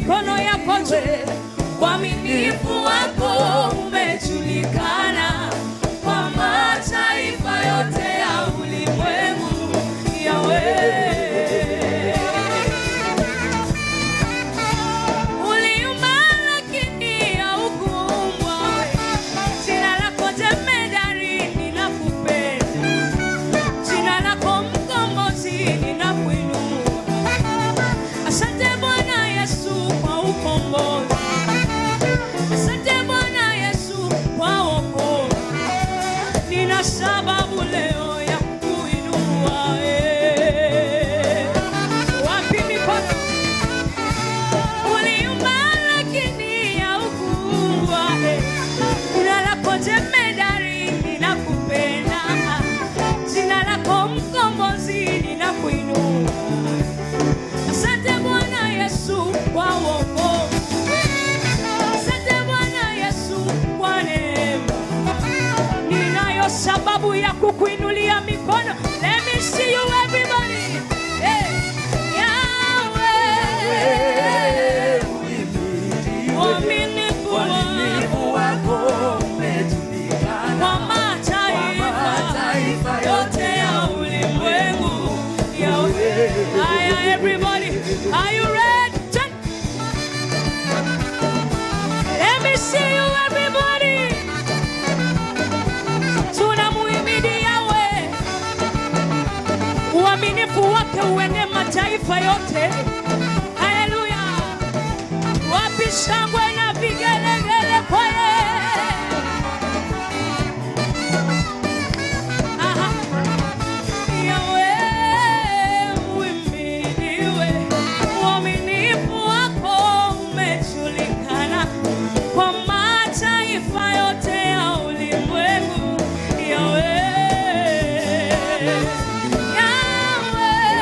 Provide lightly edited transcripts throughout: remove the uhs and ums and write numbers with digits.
Mikono yako juu. Uaminifu wako umejulikana kwa mataifa yote ya ulimwengu. Yahweh, uliumba lakini haukuumbwa. Jina lako jemedari, ninakupenda. Jina lako mkombozi, ninakuinua. Asante Bwana Yesu kwa ukombozi. Asante Bwana Yesu kwa wokovu. Nina sababu leo ya kuinua. Wapi mikono? Uliumba lakini haukuumbwa. Jina lako jemedari, ninakupenda. Jina lako mkombozi, ninakuinua. Asante Bwana Yesu kwa wokovu. Asante Bwana Yesu kwa neema. Ninayo sababu ya kukuinulia mikono. Let me see you everybody. Hey. Yahweh, uaminifu wako kwa mataifa yote ya ulimwengu. Yahweh. Haya, everybody, are you ready? Turn. Let me see you everybody. Tunamuhimidi Yahweh. Uaminifu wake uene mataifa yote. Haleluya. Wapi shangwe na vigelegele kwa yeye? Aha. Yahweh, uhimidiwe. Uaminifu wako umejulikana kwa mataifa yote ya ulimwengu. Yahweh, Yahweh,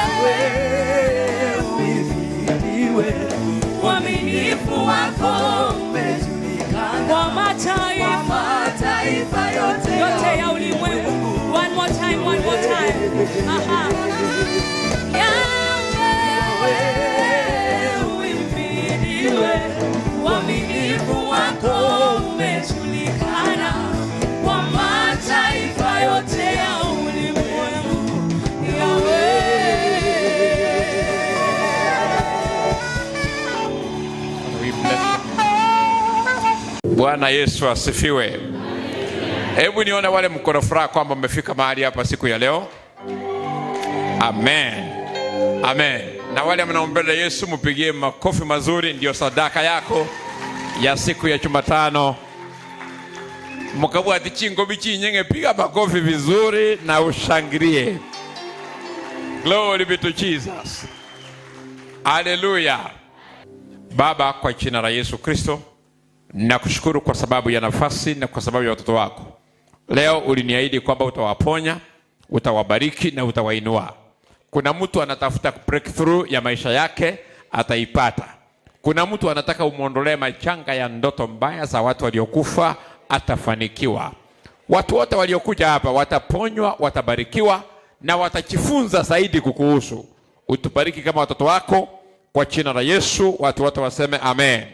uaminifu wako kwa mataifa yote ya ulimwengu. One more time, one more time. Aha. Yahweh, uhimidiwe. Uaminifu wako umejulikana kwa mataifa yote ya ulimwengu. Yahweh. We bless you. Bwana Yesu asifiwe. Hebu nione wale mkono furaha kwamba mmefika mahali hapa siku ya leo. Amen. Amen. Na wale mnaompenda Yesu mpigie makofi mazuri, ndio sadaka yako ya siku ya Jumatano. Mkabwati chingo bichinyenge, piga makofi vizuri na ushangilie. Glory be to Jesus. Hallelujah. Baba, kwa jina la Yesu Kristo, nakushukuru kwa sababu ya nafasi na kwa sababu ya watoto wako. Leo uliniahidi kwamba utawaponya, utawabariki na utawainua. Kuna mtu anatafuta breakthrough ya maisha yake, ataipata. Kuna mtu anataka umuondolee machanga ya ndoto mbaya za watu waliokufa, atafanikiwa. Watu wote waliokuja hapa wataponywa, watabarikiwa na watajifunza zaidi kukuhusu. Utubariki kama watoto wako kwa jina la Yesu. Watu wote waseme amen.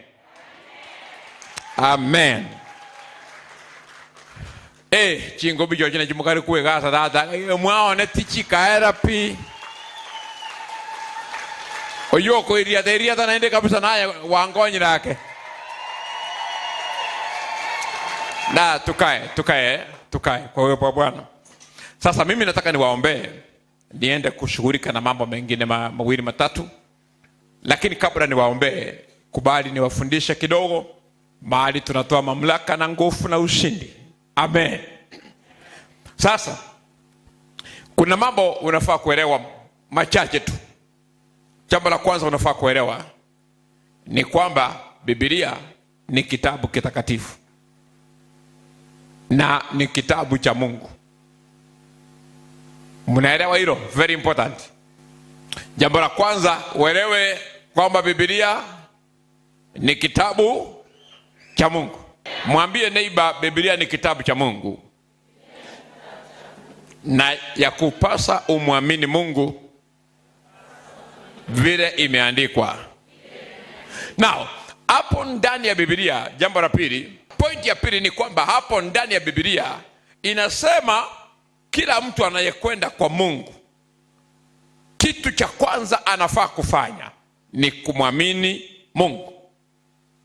Amen. Chingo bijo chine chimukari kuwegasa tata. Mwaone tichikaera pi. Oyoko iriata iriata naende kabisa naye wangonyira yake. Na tukae, tukae, tukae kwa uwepo wa Bwana. Sasa mimi nataka niwaombee niende kushughulika na mambo mengine mawili matatu. Lakini kabla niwaombee, kubali niwafundishe kidogo mahali tunatoa mamlaka na nguvu na ushindi. Amen. Sasa kuna mambo unafaa kuelewa machache tu. Jambo la kwanza unafaa kuelewa ni kwamba Biblia ni kitabu kitakatifu na ni kitabu cha Mungu. Mnaelewa hilo? Very important. Jambo la kwanza uelewe kwamba Biblia ni kitabu cha Mungu. Mwambie neighbor, Biblia ni kitabu cha Mungu. Na ya kupasa umwamini Mungu vile imeandikwa. Now, hapo ndani ya Biblia, jambo la pili, point ya pili ni kwamba hapo ndani ya Biblia inasema kila mtu anayekwenda kwa Mungu, kitu cha kwanza anafaa kufanya ni kumwamini Mungu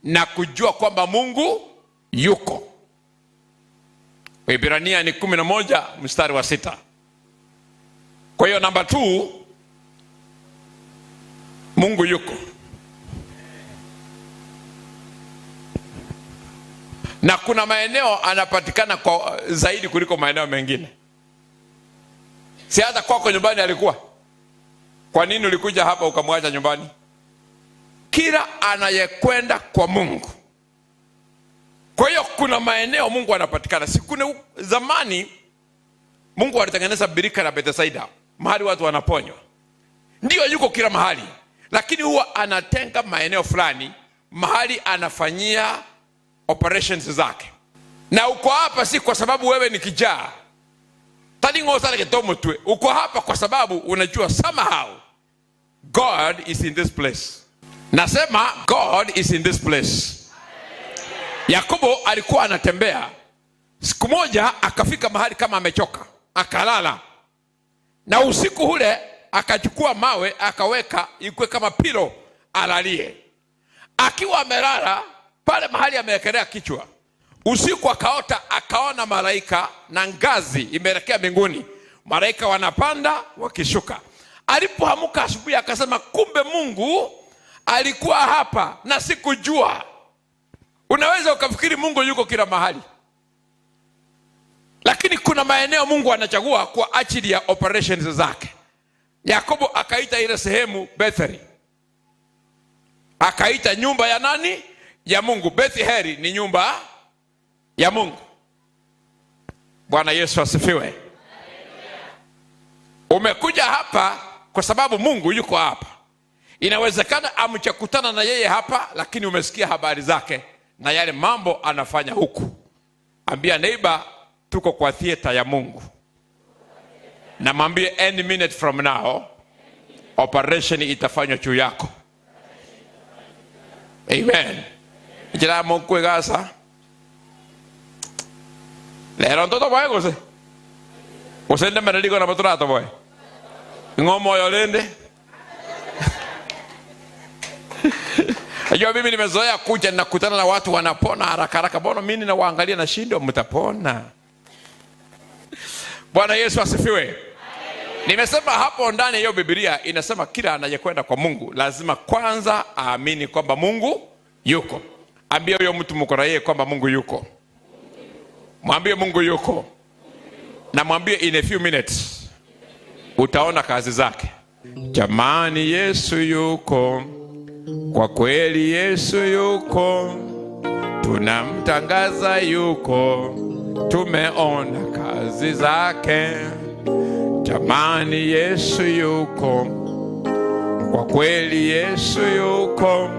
na kujua kwamba Mungu yuko. Waebrania ni 11 mstari wa 6. Kwa hiyo namba 2, Mungu yuko. Na kuna maeneo anapatikana kwa zaidi kuliko maeneo mengine. Si hata kwako nyumbani alikuwa. Kwa nini ulikuja hapa ukamwacha nyumbani? Kila anayekwenda kwa Mungu. Kwa hiyo kuna maeneo Mungu anapatikana. Siku zamani Mungu alitengeneza birika la Bethsaida, mahali watu wanaponywa. Ndio yuko kila mahali, lakini huwa anatenga maeneo fulani, mahali anafanyia operations zake. Na uko hapa si kwa sababu wewe ni kijaa. Uko hapa kwa sababu unajua somehow God is in this place. Nasema God is in this place. Yakobo alikuwa anatembea. Siku moja akafika mahali kama amechoka, akalala. Na usiku ule akachukua mawe akaweka ikue kama pilo alalie. Akiwa amelala pale mahali amewekelea kichwa, usiku akaota, akaona malaika na ngazi imeelekea mbinguni. Malaika wanapanda wakishuka. Alipoamka asubuhi akasema, kumbe Mungu alikuwa hapa na sikujua. Unaweza ukafikiri Mungu yuko kila mahali, lakini kuna maeneo Mungu anachagua kwa ajili ya operations zake. Yakobo akaita ile sehemu Betheli. Akaita nyumba ya nani? Ya Mungu. Betheli ni nyumba ya Mungu. Bwana Yesu asifiwe. Umekuja hapa kwa sababu Mungu yuko hapa. Inawezekana hamjakutana na yeye hapa, lakini umesikia habari zake na yale mambo anafanya huku. Ambia neighbor, tuko kwa theater ya Mungu. Na mwambie any minute from now operation itafanywa juu yako. Amen. Jira Mungu egasa. Lero ntoto boy gose. Gose ndemere na baturato boy. Ngomo yolende. Najua mimi nimezoea kuja nakutana na watu wanapona haraka haraka. Mbona mimi ninawaangalia na shindo mtapona. Bwana Yesu asifiwe. Nimesema hapo ndani hiyo Biblia inasema kila anayekwenda kwa Mungu lazima kwanza aamini kwamba Mungu yuko. Ambia huyo mtu mko na yeye kwamba Mungu yuko. Mwambie Mungu yuko. Na mwambie in a few minutes utaona kazi zake. Jamani, Yesu yuko. Kwa kweli Yesu yuko. Tunamtangaza yuko. Tumeona kazi zake. Jamani, Yesu yuko. Kwa kweli Yesu yuko.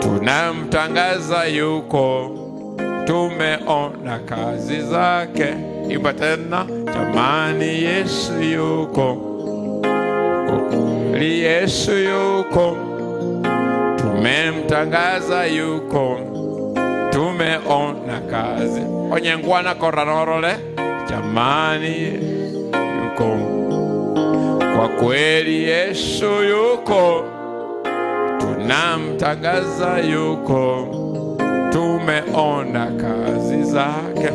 Tunamtangaza yuko. Tumeona kazi zake. Imba tena. Jamani, Yesu yuko. Kwa kweli Yesu yuko. Tumemtangaza yuko. Tumeona kazi. Onyengwana koranorole. Jamani yuko. Kwa kweli Yesu yuko. Tunamtangaza yuko. Tumeona kazi zake.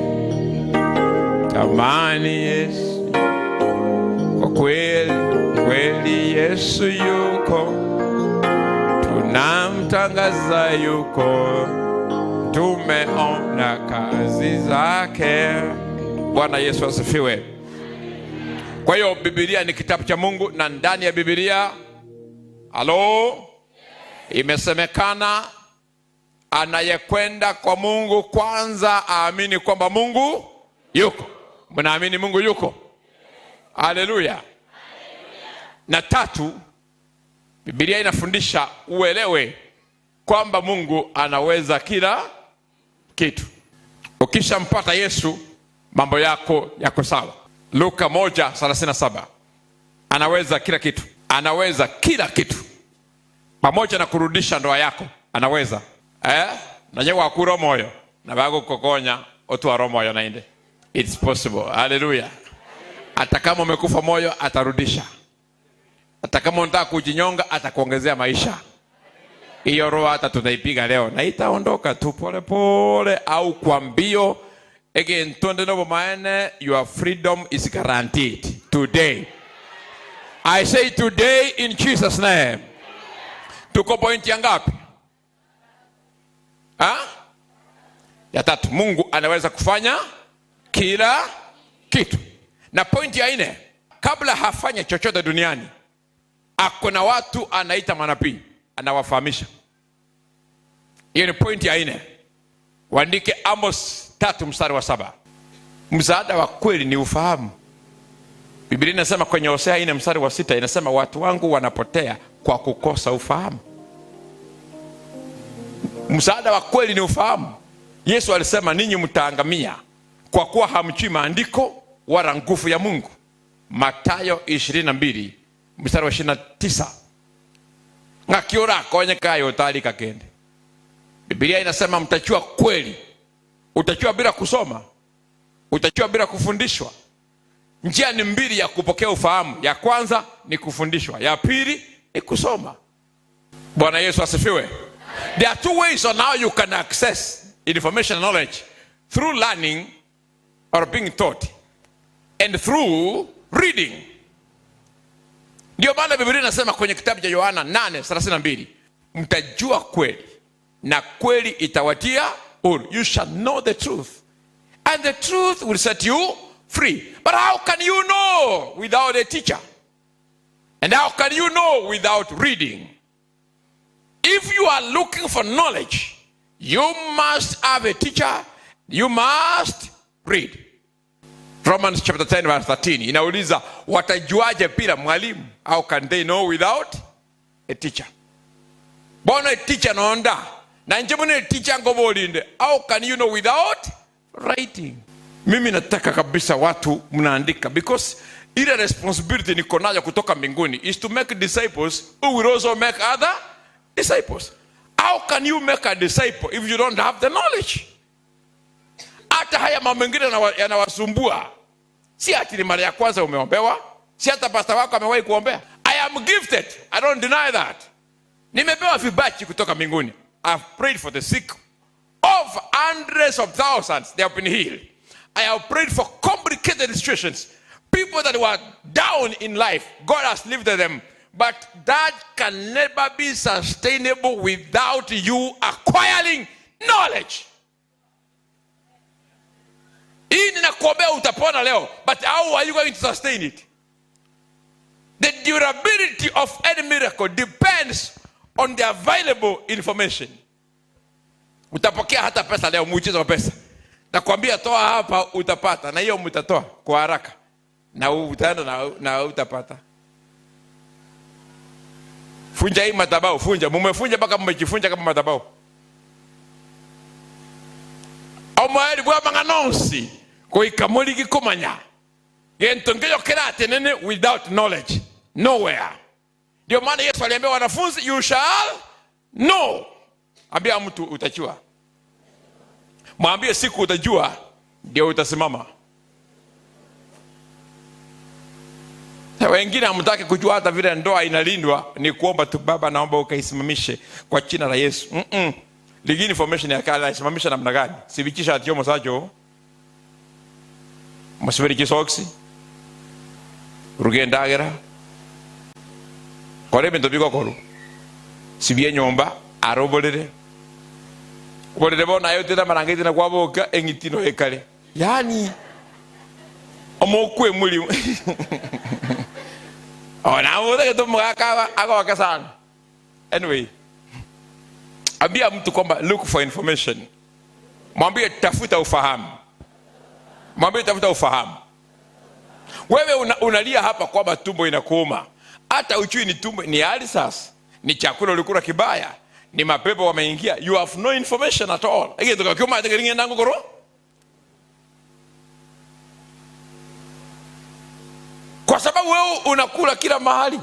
Jamani Yesu. Kwa kweli, kweli Yesu yuko. Tunamtangaza yuko. Tumeona kazi zake. Bwana Yesu asifiwe. Kwa hiyo Biblia ni kitabu cha Mungu, na ndani ya Biblia, halo, imesemekana anayekwenda kwa Mungu kwanza aamini kwamba Mungu yuko. Mnaamini Mungu yuko? Haleluya. Na tatu, Biblia inafundisha uelewe kwamba Mungu anaweza kila kitu. Ukishampata Yesu, mambo yako yako sawa. Luka 1:37. Anaweza kila kitu. Anaweza kila kitu. Pamoja na kurudisha ndoa yako, Anaweza. Nanye wakura moyo na bago kukonya otwaro moyo nainde. It's possible. Hallelujah. Hata kama umekufa moyo atarudisha. Hata kama unataka kujinyonga atakuongezea maisha. Hiyo roho hata tunaipiga leo na itaondoka tu pole pole au kwa mbio. Again, twende nobo maene, your freedom is guaranteed today. I say today in Jesus name. Tuko point ya ngapi? Ha? Ya tatu. Mungu anaweza kufanya kila kitu. Na point ya nne, kabla hafanya chochote duniani, ako na watu anaita manabii, anawafahamisha. Hiyo ni point ya nne. Waandike Amos 3:7. Msaada wa kweli ni ufahamu. Biblia inasema kwenye Hosea 4:6 inasema watu wangu wanapotea kwa kukosa ufahamu. Msaada wa kweli ni ufahamu. Yesu alisema ninyi mtaangamia kwa kuwa hamjui maandiko wala nguvu ya Mungu. Mathayo 22:29. Ngakiora konye kayo talika kende. Biblia inasema mtajua kweli. Utajua bila kusoma. Utajua bila kufundishwa. Njia ni mbili ya kupokea ufahamu. Ya kwanza ni kufundishwa. Ya pili ni kusoma. Bwana Yesu asifiwe. There are two ways on how you can access information and knowledge. Through learning or being taught. And through reading. Ndio maana Biblia inasema kwenye kitabu cha Yohana 8:32, mtajua kweli na kweli itawatia huru. You shall know the truth and the truth will set you free. But how can you know without a teacher? And how can you know without reading? If you are looking for knowledge, you must have a teacher. You must read. Romans chapter 10:13 inauliza watajuaje bila mwalimu? How can they know without a teacher? Bona teacher naonda na njemune teacher ngobolinde. How can you know without writing? Mimi nataka kabisa watu mnaandika, because ile responsibility niko nayo kutoka mbinguni is to make disciples who will also make other disciples. How can you make a disciple if you don't have the knowledge? Hata haya mambo mengine yanawasumbua. Si ati ni mara ya kwanza umeombewa, si hata pastor wako amewahi kuombea. I am gifted. I don't deny that. Nimepewa vibachi kutoka mbinguni. I've prayed for the sick of hundreds of thousands. They have been healed. I have prayed for complicated situations. People that were down in life, God has lifted them. But that can never be sustainable without you acquiring knowledge. Hii ninakuombea utapona leo, but how are you going to sustain it? The durability of any miracle depends on the available information. Utapokea hata pesa leo, muujiza wa pesa. Nakwambia toa hapa utapata, na hiyo mtatoa kwa haraka. Na utaenda na utapata. Funja hii madhabahu, funja. Mumefunja mpaka mmejifunja kama madhabahu. Omweri bwa manganonsi koikamuli gikomanya. Gento ngeyo kerate nene without knowledge. Nowhere. Ndio maana Yesu aliambia wanafunzi, you shall know. Ambia mtu utajua. Mwambie siku utajua ndio utasimama. Wengine hamtaki kujua hata vile ndoa inalindwa, ni kuomba tu, Baba naomba ukaisimamishe kwa jina la Yesu. Ligini information ya kala isimamisha namna gani? Sibicisha atio mosajo. Mosibiri soksi. Rugenda agera. Kore bintu biko koru. Sibie nyomba arobolere. Bolere bona yote na marangeti na kwaboka engitino ekale. Yani omokwe muli. Ona muda tumwaka agoka sana. Anyway, ambia mtu kwamba look for information. Mwambie tafuta ufahamu. Mwambie tafuta ufahamu. Wewe unalia hapa kwamba tumbo inakuuma. Hata uchui ni tumbo ni hali sasa. Ni chakula ulikula kibaya, ni mapepo wameingia. You have no information at all. Ege tukakiuma ndango koro. Kwa sababu wewe unakula kila mahali.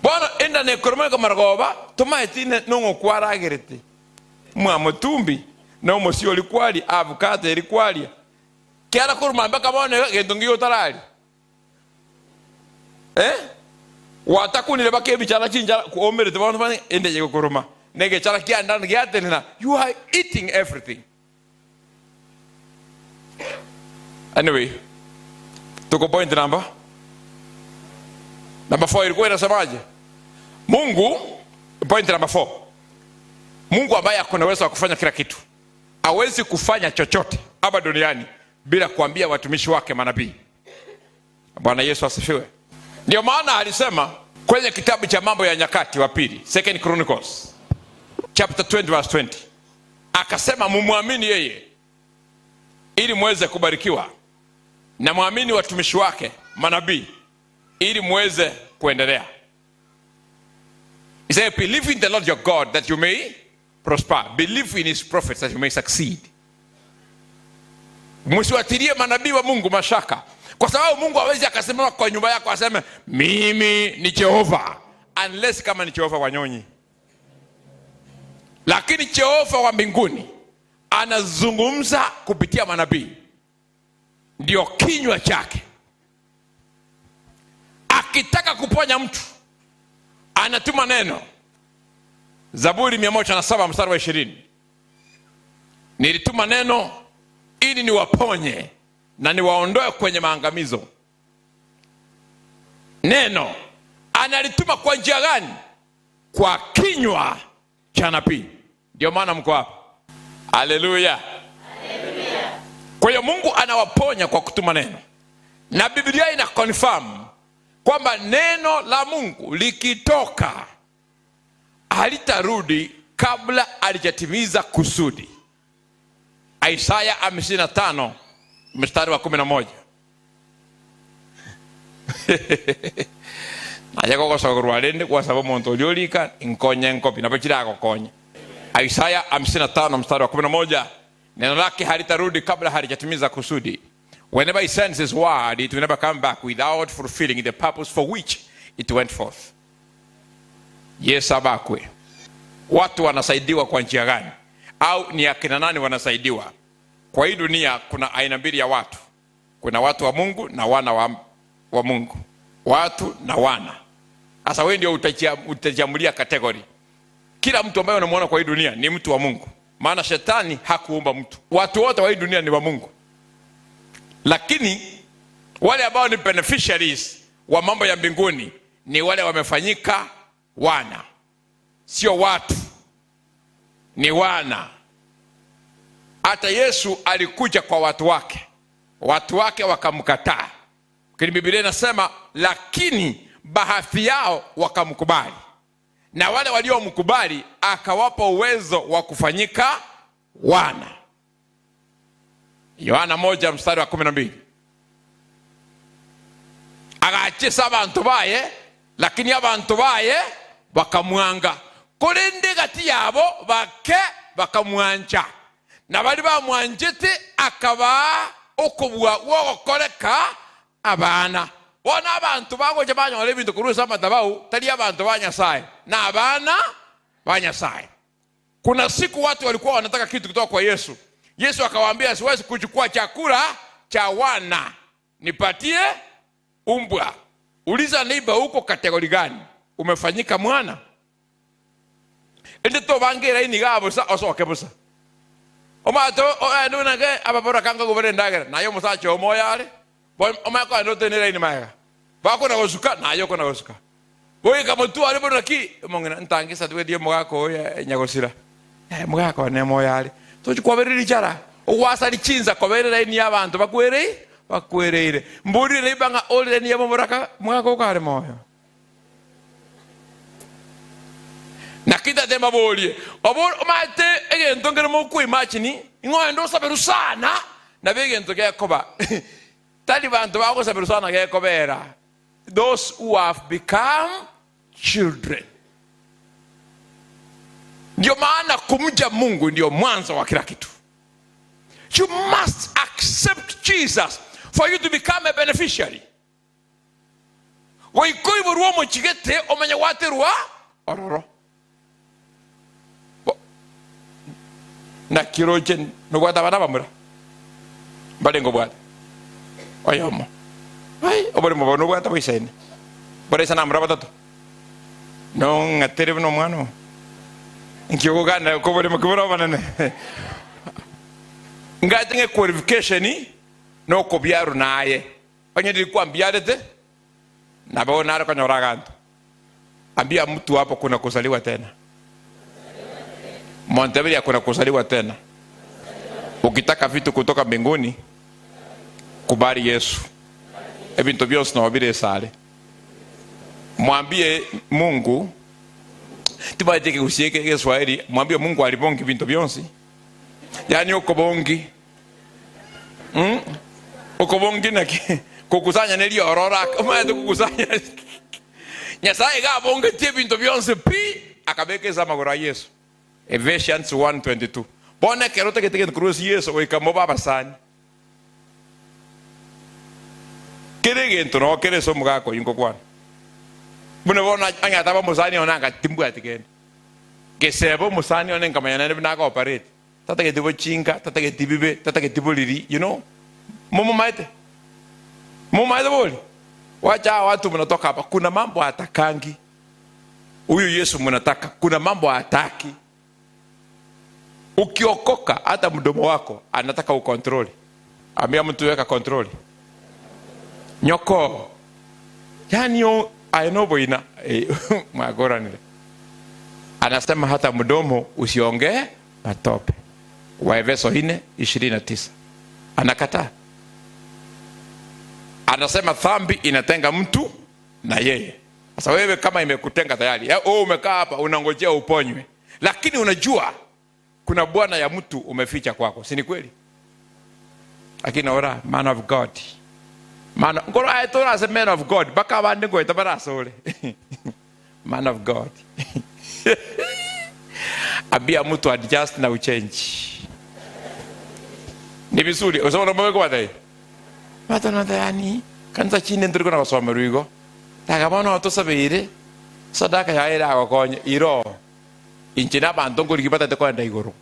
Bono enda nekoromeka maragoba tomaetine nongo kwaragerete mwa mutumbi na omusio likwali avocado likwali kiara kuruma mpaka bone gento ngiyo tarali watakunire bake bichara chinjara kuomerete bono bane ende yego kuruma nege chara kianda ngiatenena. You are eating everything. Anyway, tuko point number 4. Ilikuwa inasemaje? Mungu, point number 4. Mungu ambaye ako na uwezo wa kufanya kila kitu hawezi kufanya chochote hapa duniani bila kuambia watumishi wake manabii. Bwana Yesu asifiwe. Ndio maana alisema kwenye kitabu cha Mambo ya Nyakati wa Pili, 2 Chronicles chapter 20 verse 20, akasema mumwamini yeye ili muweze kubarikiwa, na muamini watumishi wake manabii ili muweze kuendelea. He said, believe in the Lord your God that you may prosper. Believe in his prophets that you may succeed. Msiwatilie manabii wa Mungu mashaka, kwa sababu Mungu hawezi akasimama kwa nyumba yako aseme mimi ni Jehova, unless kama ni Jehova wa nyonyi. Lakini Jehova wa mbinguni anazungumza kupitia manabii, ndio kinywa chake. Akitaka kuponya mtu anatuma neno. Zaburi 107 mstari wa 20, nilituma neno ili niwaponye na niwaondoe kwenye maangamizo. Neno analituma kwa njia gani? Kwa kinywa cha nabii. Ndio maana mko hapa. Haleluya. Kwa hiyo Mungu anawaponya kwa kutuma neno. Na Biblia ina confirm kwamba neno la Mungu likitoka halitarudi kabla halijatimiza kusudi. Isaya 55 mstari wa 11. Aja kokosokorwa rende kwa sababu muntu uliolika nkonye nkopi na bachira akokonya. Isaya 55 mstari wa 11, neno lake halitarudi kabla halijatimiza kusudi. Whenever he sends his word, it will never come back without fulfilling the purpose for which it went forth. Yes, abakwe. Watu wanasaidiwa kwa njia gani? Au ni akina nani wanasaidiwa? Kwa hii dunia kuna aina mbili ya watu. Kuna watu wa Mungu na wana wa Mungu. Watu na wana. Sasa wewe ndio utajiamulia category. Kila mtu ambaye unamuona kwa hii dunia ni mtu wa Mungu. Maana shetani hakuumba mtu. Watu wote wa hii dunia ni wa Mungu. Lakini wale ambao ni beneficiaries wa mambo ya mbinguni ni wale wamefanyika wana. Sio watu, ni wana. Hata Yesu alikuja kwa watu wake, watu wake wakamkataa. Lakini Biblia inasema lakini baadhi yao wakamkubali, na wale waliomkubali akawapa uwezo wa kufanyika wana. Yohana 1 mstari wa 12. Agachisa abantu baye, lakini abantu baye bakamwanga. Kulinde gati yabo bake bakamwanja. Na bali bamwanjete akaba okubwa wogokoreka abana. Bona abantu bagoje banyore ebintu kurusa amatabau tali abantu ba Nyasaye na abana ba Nyasaye. Kuna siku watu walikuwa wanataka kitu kutoka kwa Yesu. Yesu akawaambia siwezi kuchukua chakula cha wana, nipatie umbwa. Uliza neighbor huko kategori gani? Umefanyika mwana? Ende to bangera ini gabo sa osoke busa. Omato o nage ababora kanga gubere ndagera nayo musacho omoyale. Omako ndo tenera ini maega. Bako na gosuka nayo kona gosuka. Boy kamutu ari bona ki mongena ntangisa tuwe dio mugako ya nyagosira. Mugako ne moyale. Tochukwa beriri chara. Owasa lichinza koberera ini abantu bakwerei bakwereire. Mburire ibanga olire ni yamomoraka mugako kare moyo. Nakita tema bolie. Obor omate egento ngere mo imagine ngoendo saberusana na begento gekoba. Tali bantu bako saberusana gekobera. Those who have become children. Ndio maana kumja Mungu ndio mwanzo wa kila kitu. You must accept Jesus for you to become a beneficiary. Goikoiborwa omochigete omanye gwaterwa ororo. Na kiroche nobwata abana bamura. Barengo bwata. Oyomo. Ai, oborimo bono bwata boisaine. Boresa namura batatu. No ngatere no mwana. Nkiyogana ko borimo kibora banane. Ngatinge qualification no kobyaru naye. Onye ndilikuwa mbiarete na bona naro kanyora ganto. Ambia mtu hapo kuna kuzaliwa tena. Montevideo kuna kuzaliwa tena. Ukitaka vitu kutoka mbinguni kubali Yesu. Ebintu byose no bire sale. Mwambie Mungu tibaje kusieke Kiswahili, mwambie Mungu alibongi bintu byonsi. Yani ukobongi. Ukobongi na kukusanya neli aurora, kama kukusanya. Nyasaye gabonge tie bintu byonsi pi akabekeza magoro ya Yesu. Ephesians 1:22. Bona kerota keteke cruz Yesu oikamo baba sani. Kere gento no kere so mugako yinko kwana. Bune bona anya taba musani onanga timbu atikene. Kesebo musani onenga mayana ne naka operate. Tata ke tibo chinga, tata ke tibibe, tata ke tibo liri, you know. Mumu maite. Mumu maite boli. Wacha watu mnatoka hapa kuna mambo hatakangi. Huyu Yesu mnataka, kuna mambo hataki. Ukiokoka hata mdomo wako anataka ukontroli. Ambia mtu weka kontroli. Nyoko. Yani ainoboina magora nile. Anasema hata mdomo usiongee matope. Waefeso 4:29. Anakataa. Anasema dhambi inatenga mtu na yeye. Sasa wewe kama imekutenga tayari, wewe umekaa hapa unangojea uponywe. Lakini unajua kuna bwana ya mtu umeficha kwako, si ni kweli? Lakini ora man of God. Man ngoro ayetora as a man of God, baka abandi ngo itabarasole. Man of God. Ambia mtu adjust na uchange. Ni vizuri, usoma mwe kwa dai. Watu nadhani kanisa chini ndiko na basoma ruigo. Takabona otosabire sadaka yaira agokonye iro. Inchina bantu ngorikipata tekwenda iguru.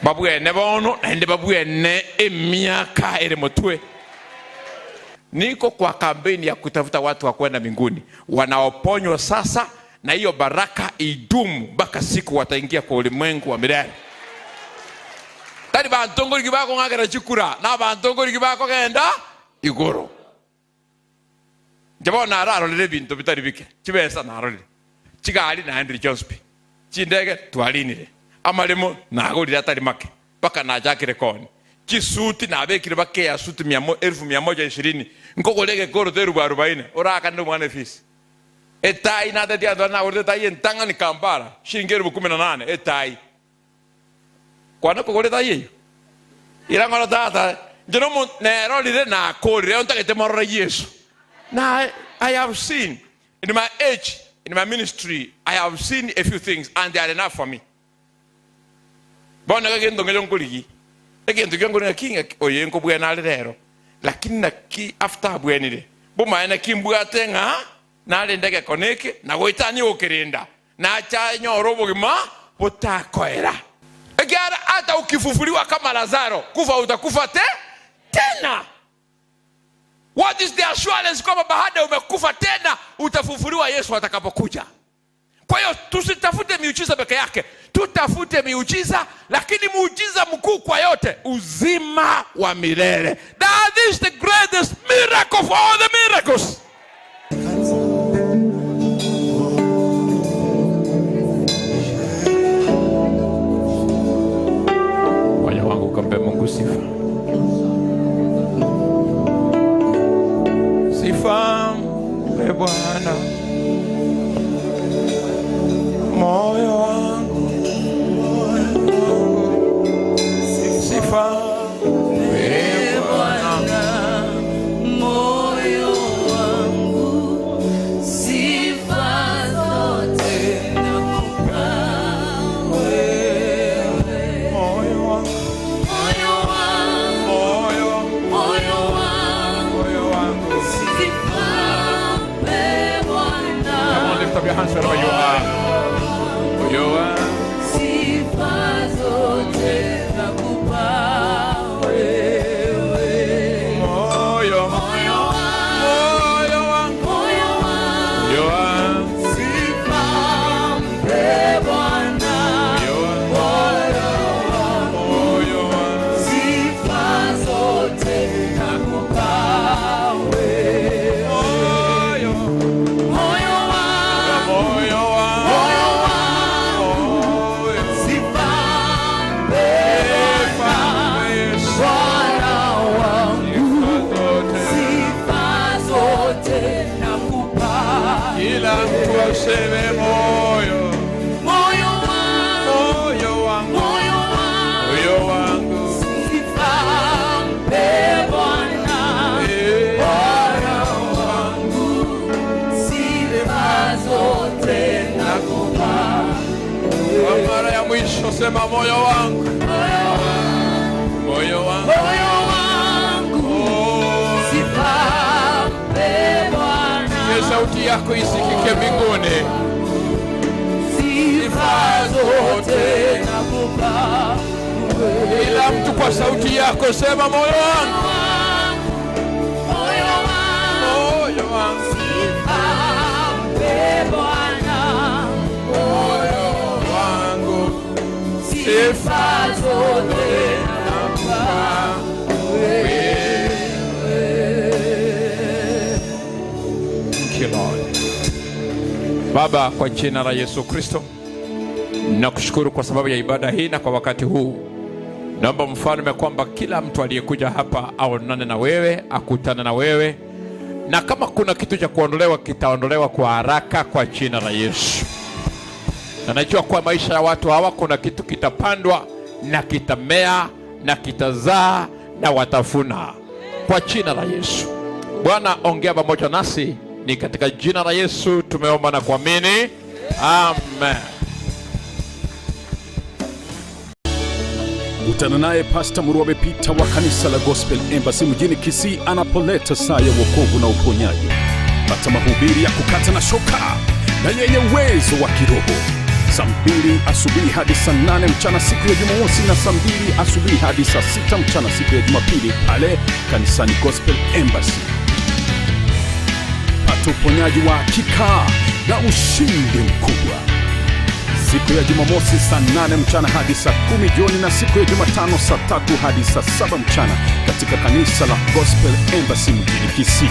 Babwene bono naende babwene emiaka ere motwe. Niko kwa kampeni ya kutafuta watu wa kwenda mbinguni. Wanaoponywa sasa na hiyo baraka idumu mpaka siku wataingia kwa ulimwengu wa milele. Tari bantu ngorikibako ngagera chikura na bantu ngorikibako genda iguru. Jabona ararolire bintu bitari bike. Chibesa narolire. Chigali na Henry Jonesby. Chindege twalinire. Amalemo nagorire atari make. Paka najakire koni. Chisuti nabekire bake ya suti 120,000. Nkogolege koro teru 40. Oraka ndo mwana fisi. Etai na tati ando na orte tai entanga ni Kampala. Shilingi 18,000 etai. Kwana kogore tai eyo. Irangora tata. Njeno nerolire na korire ontakete morore Yesu. Now, I have seen, in my age, in my ministry, I have seen a few things, and they are enough for me. Bona kagendo ngelonkuliki. Egento kyongona kinga oyenko bwana lero. Lakini naki after bwenire. Boma na kimbwa tenga nale ndege koneke na goitani okerenda. Na cha nyoro bogima botakoera. Ekiara hata ukifufuliwa kama Lazaro, kufa utakufa tena. What is the assurance kwamba baada umekufa tena utafufuliwa Yesu atakapokuja? Kwa hiyo tusitafute miujiza peke yake, tutafute miujiza, lakini muujiza mkuu kwa yote, uzima wa milele. That is the greatest miracle of all the miracles. Moyo wangu ukampe Mungu sifa. Sifa mpe Bwana. Moyo wangu, sifa mpe Bwana. Moyo wangu, Mara ya mwisho sema moyo wangu. Moyo wangu. Moyo wangu Oh. sifa mpe Bwana. Iwe sauti yako isikike mbinguni. Sifa zote nakupa wewe. Kila mtu kwa sauti yako sema moyo wangu. Moyo wangu, Moyo wangu. sifa mpe Bwana. Moyo wangu. Sifa zote nakupa Thank you, Lord. Baba, kwa jina la Yesu Kristo, nakushukuru kwa sababu ya ibada hii na kwa wakati huu. Naomba mfalme kwamba kila mtu aliyekuja hapa aonane na wewe, akutane na wewe, na kama kuna kitu cha kuondolewa kitaondolewa kwa haraka kwa jina la Yesu. Na najua kwa maisha ya watu hawa kuna kitu kitapandwa na kitamea na kitazaa na watafuna kwa jina la Yesu. Bwana, ongea pamoja nasi, ni katika jina la Yesu tumeomba na kuamini, amen. Kutana naye Pasta Murwabe Peter wa kanisa la Gospel Embassy mjini Kisii anapoleta saa ya wokovu na uponyaji. Pata mahubiri ya kukata na shoka na yenye uwezo wa kiroho, saa 2 asubuhi hadi saa 8 mchana siku ya Jumamosi na saa 2 asubuhi hadi saa 6 mchana siku ya Jumapili pale kanisani Gospel Embassy. Pata uponyaji wa hakika na ushindi mkubwa siku ya Jumamosi saa 8 mchana hadi saa 10 jioni na siku ya Jumatano saa 3 hadi saa 7 mchana katika kanisa la Gospel Embassy mjini Kisii.